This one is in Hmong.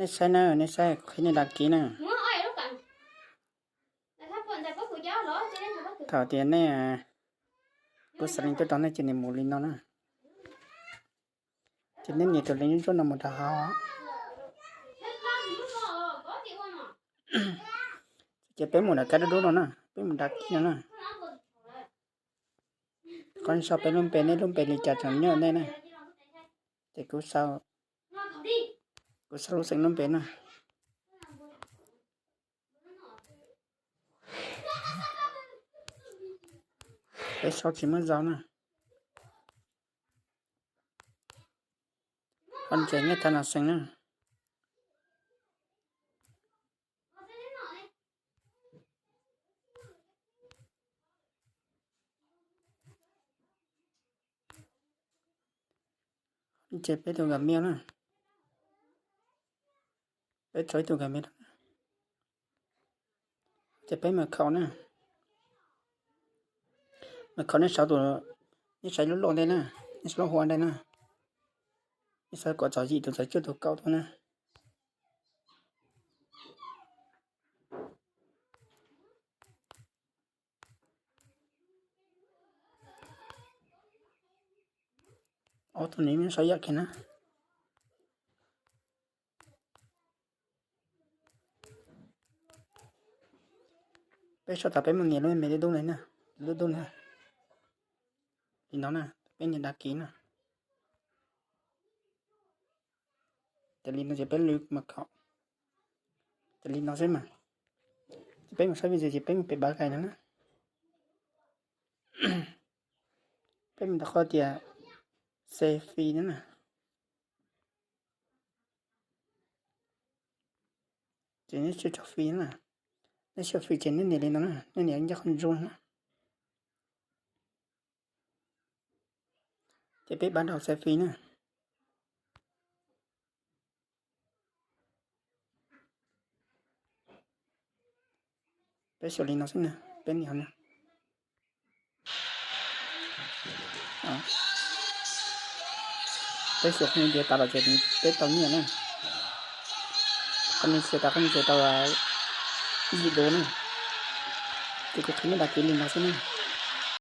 Nej saib na, nej saib kuv qhia nej đăng ký na. Thaum tias nej, kuv xa link tuaj rau nej ces nws mus li no na. Ces nej nias tus link ntsuab ntsuab no mus rau hauv. Ces peb mus nram kab dub dub no na, peb mus đăng ký no na. Qhov sau peb lub npe, nej lub npe li cas tseem nyob nej na. Ces kuv sau, kuv sau lub xeem lub npe na. Peb sau tsis muaj zau na. Qhov ntses nyob thaj no xeem na. Ces peb tus Gmail na, peb tso ib tug Gmail, ces peb mật khẩu na. Mật khẩu nej sau tus, nej sau lub loj ntej na, nej sau lub hua ntej na. Nej sau kom txog yim tus, txog cuaj tus, kaum tus na. Ob tug no nej sau ib yam kiag na. Peb sau tas peb mus nias lub me dub dub no na, dub dub na. Li no na, peb nias đăng ký na. Ces li no ces peb lwv mật khẩu. Ces li no xwb mas. Ces peb mus saib video ces peb mus pem bá gais no na. Peb mus rau qhov tias save free no na. Ces nej save tso free na. Nej save free ces nej nias li no na, nej nias ncaj qhov ntsuab na. Ces peb bá rau save free na. Peb xyaum li no xwb na, peb nias na. Peb xyaum li ntawd tas los ces peb tau nyiaj na. Qhov no xyaum tas, qhov no xyaum tau yim duv na. Ces kuv qhia nej đăng ký li no xwb na.